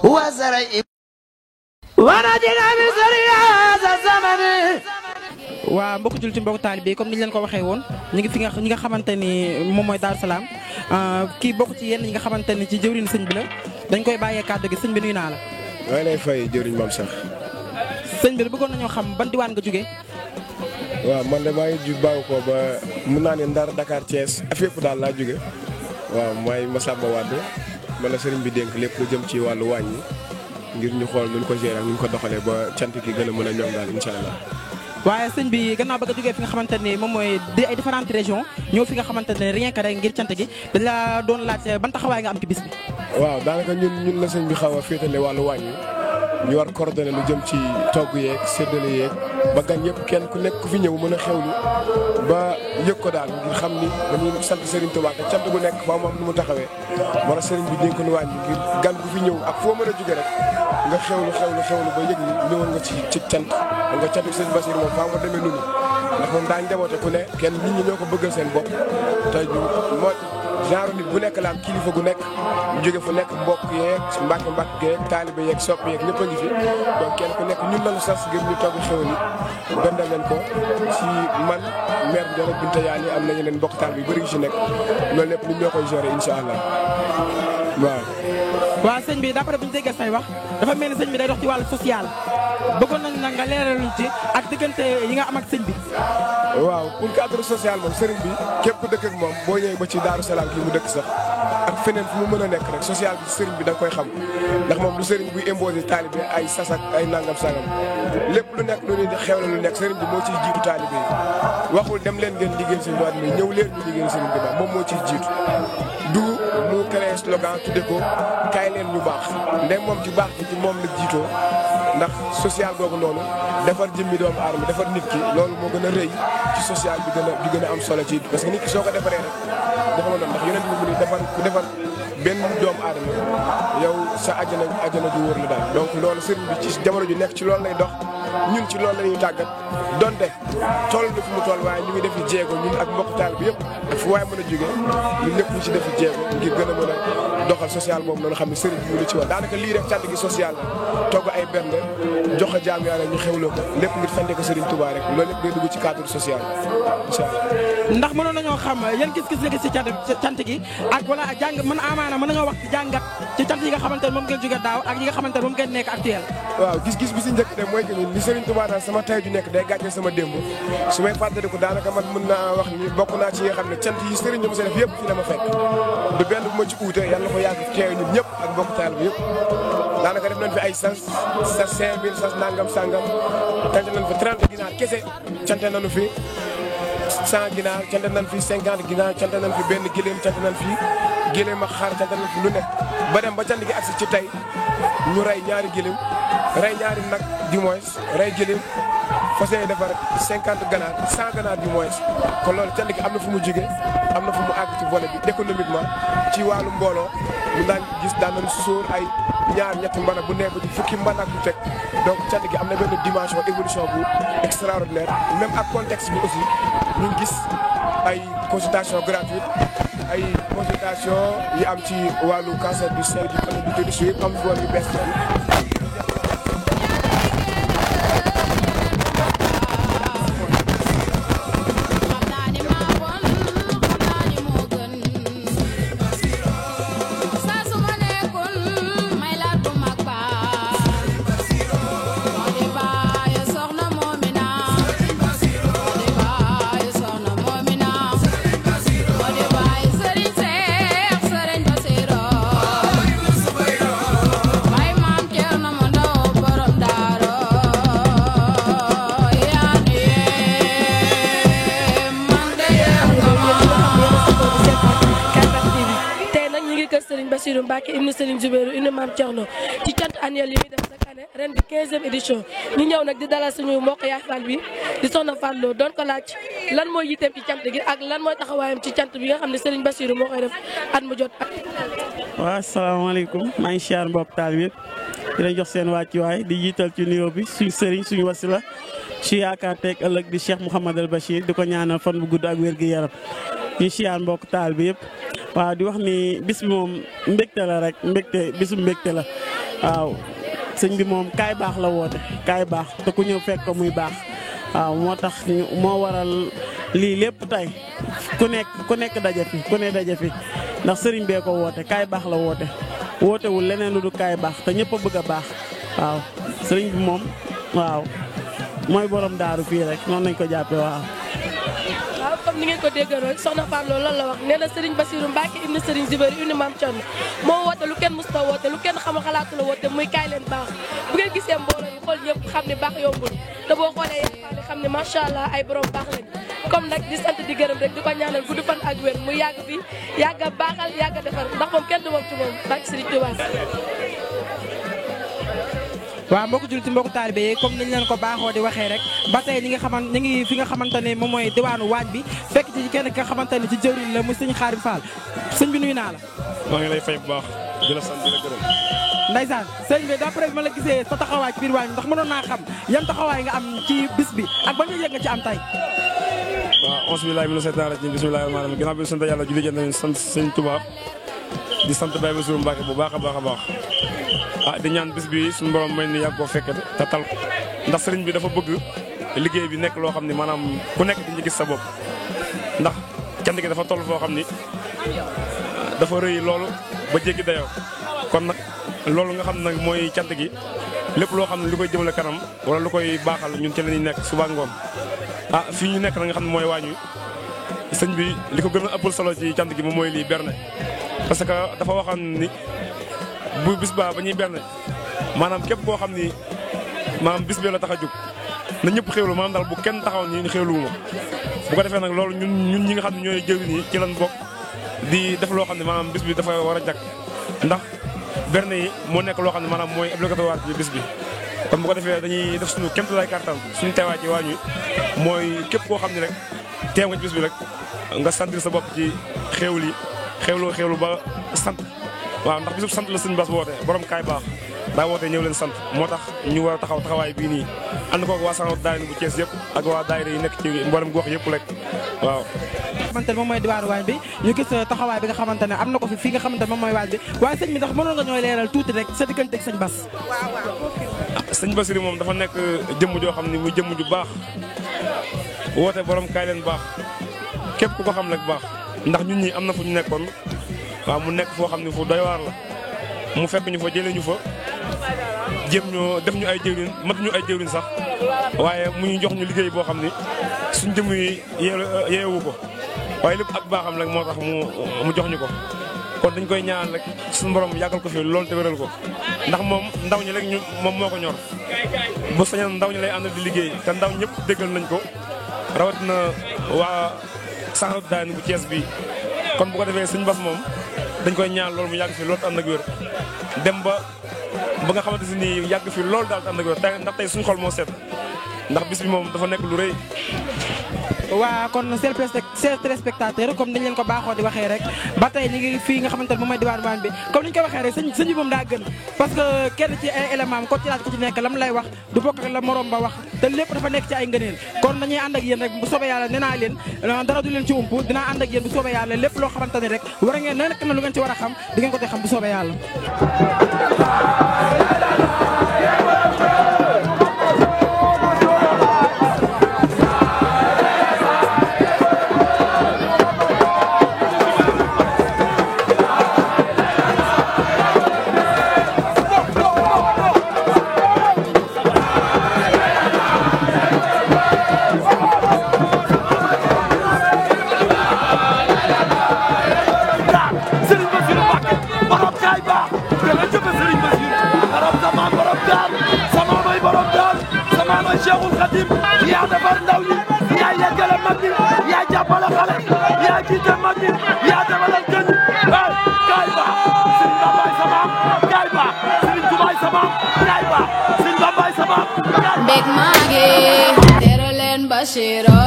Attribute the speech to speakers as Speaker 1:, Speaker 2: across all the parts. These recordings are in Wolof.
Speaker 1: وزرع ونجنا من ذريات الزمن.
Speaker 2: waa mbokku jullit mbokku taalibe bi comme ni ñu leen ko waxee woon ñu ngi fi ñi nga xamante ni moom mooy Daaru Salaam kii bokk ci yenn ñi nga xamante ni ci jëwriñ sëñ bi la dañ koy bàyyee kàddu gi sëñ bi nuyu naa la.
Speaker 3: maa ngi lay fay jëwriñ Mame Cheikh.
Speaker 2: sëñ bi bëggoon nañoo xam ban diwaan nga jógee.
Speaker 3: waaw man de maa ngi bàyyi ko ba mun naa ne Ndar Dakar Thiès fépp daal laa jóge waaw mooy Massamba Wade man la sëriñ bi dénk lépp lu jëm ci wàllu wàññi ngir ñu xool nu ñu ko gérer ak nu ñu ko doxalee ba cant gi gën a mën a ñoŋ daal incha allah.
Speaker 2: waaye sëñ bi gannaaw bëgg a jógee fi nga xamante ni moom mooy ay différentes régions ñëw fi nga xamante ne rien que rek ngir cant gi dañ la doon laaj ban taxawaay nga am ci bis bi.
Speaker 3: waaw daanaka ñun la sëñ bi xaw a féetale wàllu wàññi ñu war coordonné lu jëm ci togg yeeg séddale yeeg ba gan yëpp kenn ku nekk ku fi ñëw mën a xewlu ba yëg ko daal ngir xam ni dañuy sant Serigne Touba te cant gu nekk ba mu am nu mu taxawee moo tax Serigne bi dénk nu wàññi ngir gan gu fi ñëw ak foo mën a jóge rek nga xewlu ba yëg ni ñëwoon nga ci cant nga cantu sëñ Bassirou moom faa nga demee nunu ndax moom daañu demoote ku ne kenn nit ñi ñoo ko bëggal seen bopp te moo genre nit bu nekk la am kilifa gu nekk ñu jóge fu nekk mbokk yeeg mbàkk yeeg taalibe yeeg sopp yeeg ñëpp a ngi fi donc kenn ku nekk ñun lañu sas ngir ñu togg xewal yi bendal leen ko ci man maire bi ak Binta Yaali am na ñeneen mbokk taal bi bëri yu ci nekk loolu lépp ñun ñoo koy gérer incha allah waaw.
Speaker 2: waaw sëñ bi d'après bu ñu déggee say wax dafa mel ni sëñ bi day dox ci wàllu social bëggoon nañ nag nga leeraluñ ci ak diggante yi nga am ak sëñ bi.
Speaker 3: waaw pour cadre social moom sëriñ bi képp ku dëkk ak moom boo ñëwee ba ci Daaru Salaam kii mu dëkk sax ak feneen fu mu mën a nekk rek social bi sëriñ bi da koy xam ndax moom lu sëriñ buy imposé taalibe ay sasak ay nangam sangam lépp lu nekk lu ne di xew la lu nekk sëriñ bi moo ciy jiitu taalibe yi waxul dem leen ngeen liggéeyal sëriñ bi mais ñëw leen ñu liggéeyal sëriñ bi moom moo ciy jiitu du mu créé slogan tudde ko kaay leen ñu baax ndem moom ci baax bi ci moom la jiitoo ndax social googu noonu defar jëmmi doomu aadama defar nit ki loolu moo gën a rëy ci social bi gën a am solo ci parce que nit ki soo ko defaree rek dafa ma doon ndax yeneen bi mu ni defar ku defar benn doomu aadama yow sa ajjana ju wóor la daal donc loolu sëriñ bi ci jamono ju nekk ci loolu lay dox ñun ci loolu la ñuy tàggat donte toll na fi mu toll waaye ñu ngi def jéego ñun ak mbokk taal bi yëpp ak fu waaye mën a jógee ñun lépp ñu ci def jéego ngir gën a mën a doxal social boobu noonu xam ne sëriñ bi lu ci wax daanaka lii rek cant gi social la togg ay bernde jox ko jaam yàlla ñu xewloo ko lépp ngir fande ko sëriñ Touba rek loolu lépp day dugg ci cadre social incha allah.
Speaker 2: ndax mënoon nañoo xam yan gis-gis nga gis ci cant gi ak wala jàng mën amaana mën nañoo wax ci jàngat ci cant yi nga xamante ne moom ngeen jóge daaw ak yi nga xamante ne moom ngeen nekk actuel.
Speaker 3: waaw gis-gis bi si njëkk de mooy que ni li sëriñ Touba daal sama tay ju nekk day gàcce sama démb su may fàttaliku daanaka man mën naa wax ni bokk naa ci yi nga xam ne cant yi sëriñ ñoom seen def yëpp fi la ma fekk du benn bu ma ci uute yàlla ko yàgg teew ñun ñëpp ak mbokk taal bi yëpp daanaka def nañ fi ay sas 5000 sas nangam sangam cant nañ fi 30 ginaar kese cant nañu fi 100 ginaar cant nañ fi 50 ginaar cant nañ fi benn gëléem cant nañ fi gëléem ak xaar cant nañ fi lu nekk ba dem ba cant gi agsi ci tey ñu rey ñaari gëléem rey ñaari nag du moins rey gëléem fas yéene defar 50 ganaar 100 ganaar du moins kon loolu cant gi am na fu mu jóge am na fu mu àgg ci volet bi économiquement ci wàllu mbooloo ñu daan gis daan nañu sóor ay ñaar ñetti mbana bu nekk ci fukki mbana ak lu teg donc cant gi am na benn dimension évolution bu extraordinaire même ak contexte bi aussi ñu gis ay consultation gratuite ay consultation yi am ci wàllu cancer du sein du col de l'utérus yëpp am fi woon yu bees
Speaker 4: Bassirou Mbacké ibnu Serigne Zubairu ibnu Mame Thierno ci cant annuel yi muy def chaque année ren bi 15e édition ñu ñëw nag di dalal suñu mbokk yaay Fall bi di soxna Fall Lo doon ko laaj lan mooy yitteem ci cant gi ak lan mooy taxawaayam ci cant bi nga xam ne Serigne Bassirou moo koy def at mu jot.
Speaker 5: waaw asalaamaaleykum maa ngi siyaar mbokk taal bi di leen jox seen wàccuwaay di jiital ci nuyoo bi suñu sëriñ suñu wasila ci yaakaar teeg ëllëg di Cheikh Mouhamadal Bachir di ko ñaanal fan bu gudd ak wér gi yaram ñu siyaar mbokk taal bi yëpp. waaw di wax ni bis bi moom mbégte la rek bisu mbégte la waaw sëñ bi moom kaay baax la woote kaay baax te ku ñëw fekk ko muy baax waaw moo tax moo waral lii lépp tey ku nekk daje fi ku ne daje fi ndax sëriñ bee ko woote kaay baax la woote wootewul leneen lu du kaay baax te ñëpp a bëgg a baax waaw sëriñ bi moom waaw mooy borom daaru fii rek noonu lañ ko jàppee waaw.
Speaker 4: waaw comme ni ngeen ko déggoon rek soxna Fatou loolu lan la wax nee na Serigne Bassirou Mbacke ibn Serigne Djibéri ibn Mame Thierno moo woote lu kenn musta woote lu kenn xamul xalaatu la woote muy kaay leen baax bu ngeen gisee mbooloo yi xool yëpp xam ne baax yombul te boo xoolee yaakaar xam ne macha allah ay borom baax lañ comme nag di sant di gërëm rek di ko ñaanal gudd fan ak wér mu yàgg fi yàgg a baaxal yàgg a defar ndax moom kenn du moom ci moom barke Serigne Touba.
Speaker 2: waaw mbokku jullit mbokku taalibe yi comme niñ leen ko baaxoo di waxee rek ba tey ñi ngi fi nga xamante ne moom mooy diwaanu waañ bi fekk ci kenn ki nga xamante ne ci jëwriñ la muy sëñ Xaadim Fall sëñ bi nuyu naa la.
Speaker 3: maa ngi lay fay bu baax di la sant di la gërëm.
Speaker 2: Ndeysaan sëñ bi d'après bi ma la gisee sa taxawaay ci biir waañ bi ndax mënoon naa xam yan taxawaay nga am ci bis bi ak ban nga yëg nga ci am tey.
Speaker 3: waaw auzu billaahi mina shaytaani rajiim bismillaahi rahmaani rahiim ginnaaw bi sant yàlla julli jënd sant sëñ Tuubaa di sant Baye Bassirou Mbacke bu baax a baax a baax di ñaan bis bi suñu borom may ni yàgg koo fekke te tal ko ndax sëriñ bi dafa bëgg liggéey bi nekk loo xam ne maanaam ku nekk di gis sa bopp ndax cant gi dafa toll foo xam ni dafa rëy loolu ba jéggi dayoo kon nag loolu nga xam ne nag mooy cant gi lépp loo xam ne lu koy jëmale kanam wala lu koy baaxal ñun ci la ñuy nekk suba ngoon fii ñu nekk na nga xam ne mooy waañ wi sëñ bi li ko gën a ëppal solo ci cant gi moom mooy lii berne parce que dafa waxoon ni bu bis ba ñuy berne maanaam képp koo xam ni maanaam bis bee la tax a jóg na ñëpp xéwlu maanaam daal bu kenn taxaw ni xéwluwuma bu ko defee nag loolu ñun ñi nga xam ne ñooy jëwriñ yi ci lan bokk di def loo xam ne maanaam bis bi dafa war a jag ndax berne yi moo nekk loo xam ne maanaam mooy obligatoire ci bis bi kon bu ko defee dañuy def suñu kéemtalaay kàttan suñu teewaay ci waañ wi mooy képp koo xam ne rek teew nga ci bis bi rek nga sentir sa bopp ci xéwlu yi xéwlu ba sant waaw ndax bisub sant la sëñ Bass woote borom kaay baax daa woote ñëw leen sant moo tax ñu war a taxawaay bii nii ànd koog waa Sanokh daayira bu Thiès yëpp ak waa daayira yi nekk ci mboolem gox yëpp rek waaw.
Speaker 2: xamante ne moom mooy diwaanu waañ bi ñu gis taxawaay bi nga xamante ne am na ko fi nga xamante ne moom mooy waañ bi waaye sëñ bi ndax mënoon nga ñooy leeral tuuti rek sa diggante ak sëñ Bass.
Speaker 3: sëñ Bassirou moom dafa nekk jëmm joo xam ne muy jëmm ju baax woote borom kaay leen baax képp ku ko xam rek baax ndax ñun ñi am na fu ñu nekkoon waaw mu nekk foo xam ne fu doy waar la mu fekk ñu fa jëlee ñu fa jéem ñoo def ñu ay jëwriñ mat ñu ay jëwriñ sax waaye mu ñu jox ñu liggéey boo xam ni suñ jëmm yi yeewu ko waaye lépp ak baaxam rek moo tax mu jox ñu ko kon dañ koy ñaan rek suñu borom yàggal ko fi loolu te wéral ko ndax moom ndaw ñi rek moom moo ko ñor bu sañoon ndaw ñi lay àndal di liggéey te ndaw ñëpp déggal nañ ko rawatina waa Sanokh daayira bu Thiès bii kon bu ko defee sëñ Bass moom dañ koy ñaan loolu mu yàgg fi loolu te ànd ak wér dem ba nga xamante si nii yàgg fi loolu daal te ànd ak wér tey ndax tey suñu xol moo set ndax bis bi moom dafa nekk lu rëy.
Speaker 2: waa kon chers téléspectateurs comme dañ leen ko baaxoo di waxee rek ba tey ñu ngi fii nga xamante ne moom mooy diwaan waan bi comme ni ñu ko waxee rek sëñ bi moom daa gën parce que kenn ci ay élément am ko ci laaj ko ci nekk lam lay wax du bokk ak la morom ba wax te lépp dafa nekk ci ay ngëneel kon dañuy ànd ak yéen rek bu soobee yàlla nee naa leen dara du leen ci ump dinaa ànd ak yéen bu soobee yàlla lépp loo xamante ne rek war ngeen nekk na lu ngeen ci war a xam di ngeen ko te xam bu soobee yàlla.
Speaker 1: Cheikhul Khadim yaa defar ndaw ñi yaa yeggale mag ñi yaa jàppale xale yaa jiite mag ñi yaa demalal gën kaay ba Serigne Bambaye sama kaay ba Serigne Toubaye sama kaay ba Serigne Bambaye sama
Speaker 6: mbég maa ngi tere leen Bachiro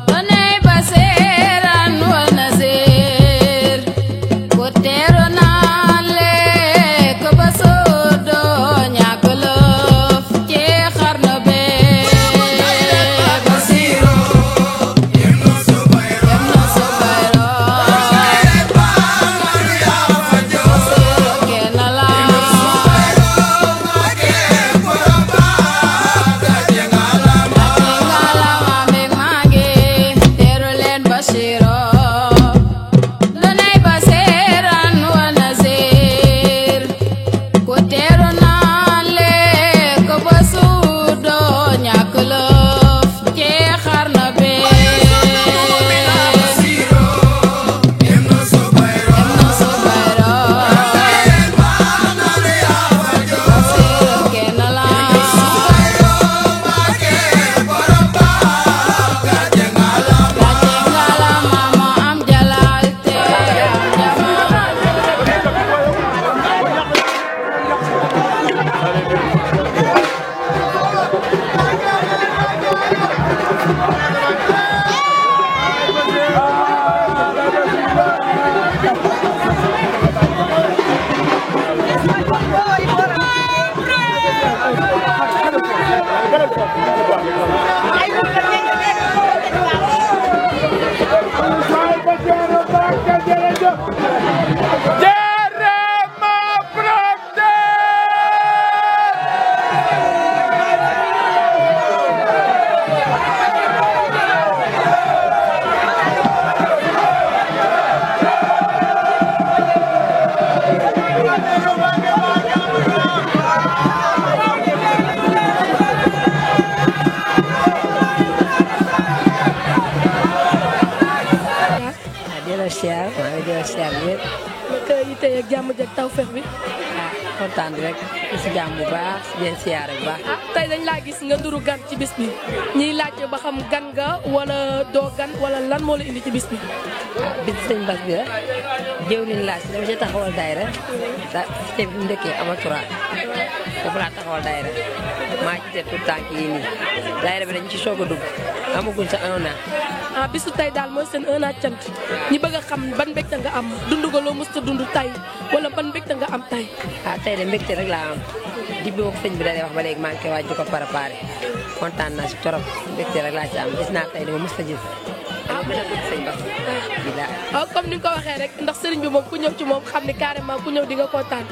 Speaker 6: toney Basiran wa Nasir ko teero naan lekk ba soodo ñàkk lëf ci xarnu be Basiru ibnu Subayro Basiru kenn la
Speaker 4: naka yitte ak jàmm ak tawfeex bi.
Speaker 7: kontaan rek si jàmm bu baax si bien siyaare bu baax.
Speaker 4: tey dañ laa gis nga nduru gan ci bis bi ñiy laajte ba xam gan nga wala doo gan wala lan moo la indi ci bis bi.
Speaker 7: bis sëñ Bass bi la jëwriñ laa si dama ci taxawal daayira da ci bi mu ndëkkee amatura foofu laa taxawal daayira maa ci te tout tànk yi nii daayira bi dañ ci soog a dugg amaguñ sa 1 an.
Speaker 4: bisu tey daal mooy seen 1 an cant ñi bëgg a xam ban mbégte nga am dund nga loo mës a dund tey wala ban mbégte nga am tey.
Speaker 7: tey de mbégte rek laa am di bi sëñ bi dalee wax ba léegi maa ngi koy waaj di ko préparé kontaan naa si trop mbégte rek laa ci am gis naa tey dama mës a gis. sëñ Bass
Speaker 4: comme ni nga ko waxee rek ndax sëriñ bi moom ku ñëw ci moom xam ni carrément ku ñëw di nga kontaan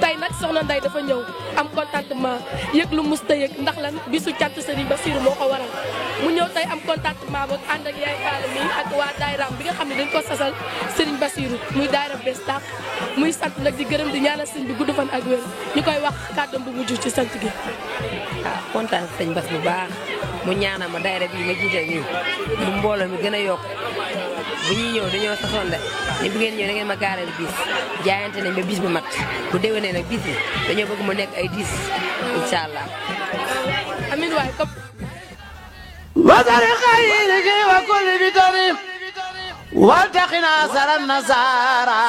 Speaker 4: tey nag soxna Ndeye dafa ñëw am contentement yëg lu musta yëg ndax lan bisu cant sëriñ Bassirou moo ko waral mu ñëw tey am contentement ba ànd ak yaay Fall mi ak waa daayiraam bi nga xam ne dañ ko sasal sëriñ Bassirou muy daayira bees tàq muy sant nag di gërëm di ñaanal sëñ bi gudd fan ak wér ñu koy wax kàddoom bu mujj ci sant gi.
Speaker 7: kontaan sëñ Bass bu baax mu ñaanal ma daayira bii ma jiite nii mu mbooloo mi gën a yokk bu ñuy ñëw dañoo saxoon de ni bu ngeen ñëw da ngeen ma gaareel bis jaayante nañ ba bis bu mat bu déwénee nag bis bi dañoo bëgg mu nekk ay 10 incha allah.
Speaker 4: amiin waay comme.
Speaker 8: وزر خيرك وكل بطريق والتقنا سر النصارى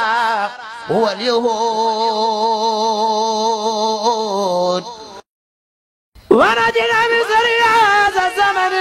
Speaker 8: واليهود ونجنا من سر هذا الزمن